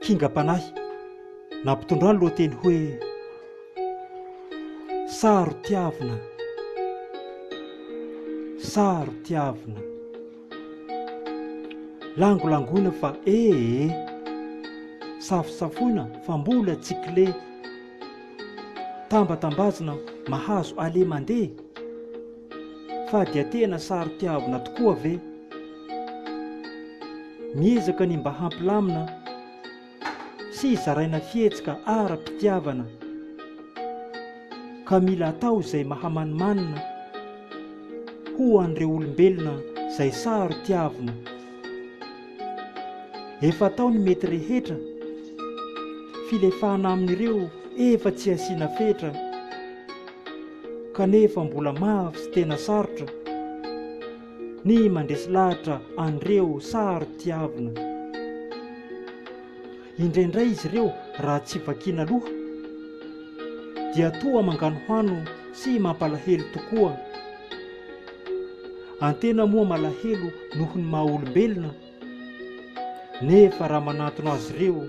Kingam-panahy, nampitondrany lohateny hoe Saro-tiavina, saro-tiavina. Langolangoina fa ee, safosafoina fa mbola tsy kle, tambatambazina mahazo aller mandeha, fa dia tena saro-tiavina tokoa ve? Miezaka ny mba hampilamina sy zaraina fihetsika ara-pitiavana ka mila atao izay mahamanimanina ho an'ireo olombelona izay saro-tiavina. Efa atao ny mety rehetra, filefana amin'ireo efa tsy asiana fetra kanefa mbola mafy sy tena sarotra. Ny mandresy lahatra an'ireo saro-tiavina. Indraindray izy ireo raha tsy vakiana loha dia toa manganohano sy mampalahelo tokoa. Antena moa malahelo noho ny maha olombelona nefa raha manantona azy ireo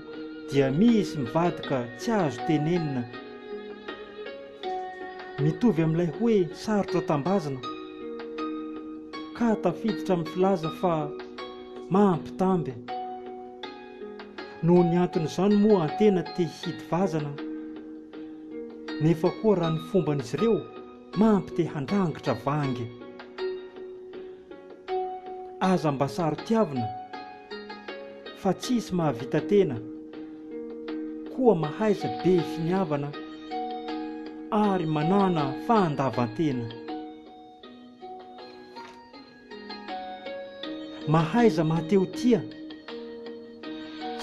dia misy mivadika tsy azo tenenina. Mitovy amin'ilay hoe sarotra tambazina ka tafiditra amin'ny filaza fa mampitamby. Noho ny anton'izany moa antena te hihidy vazana nefa koa raha ny fomban'izy ireo mampite handrangitra vangy. Aza mba saro-tiavina fa tsisy mahavita tena koa mahaiza be finiavana ary manàna fahandavan-tena. Mahaiza mahatehotia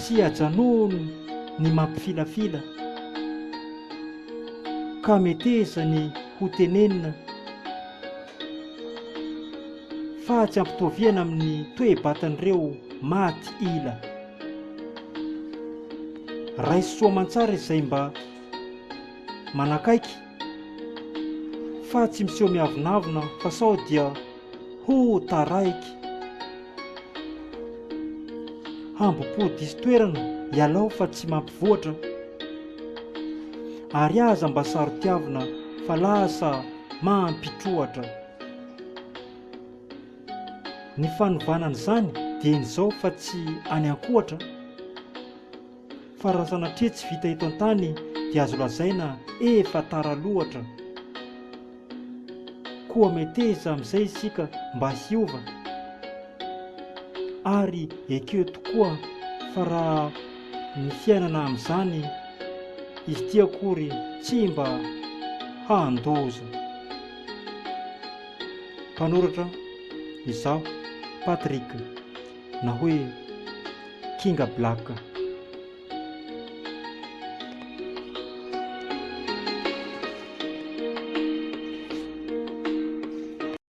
sy ajanony ny mampifilafila ka meteza ny ho tenenina fa tsy ampitoviana amin'ny toe-batan'ireo maty ila. Raiso soa aman-tsara izay mba manakaiky fa tsy miseho miavonavona fa sao dia ho taraiky. Hambom-po diso toerana ialao fa tsy mampivoatra ary aza mba saro-tiavina fa lasa mampitroatra. Ny fanovana an'izany dieny izao fa tsy any ankoatra fa raha sanatria tsy vita eto an-tany dia azo lazaina efa tara loatra. Koa meteza amin'izay isika mba hiova ary ekeo tokoa fa raha ny fiainana amin'izany izy ity akory tsy mba handoza. Mpanoratra, Izaho Patrick na hoe Kinga Black.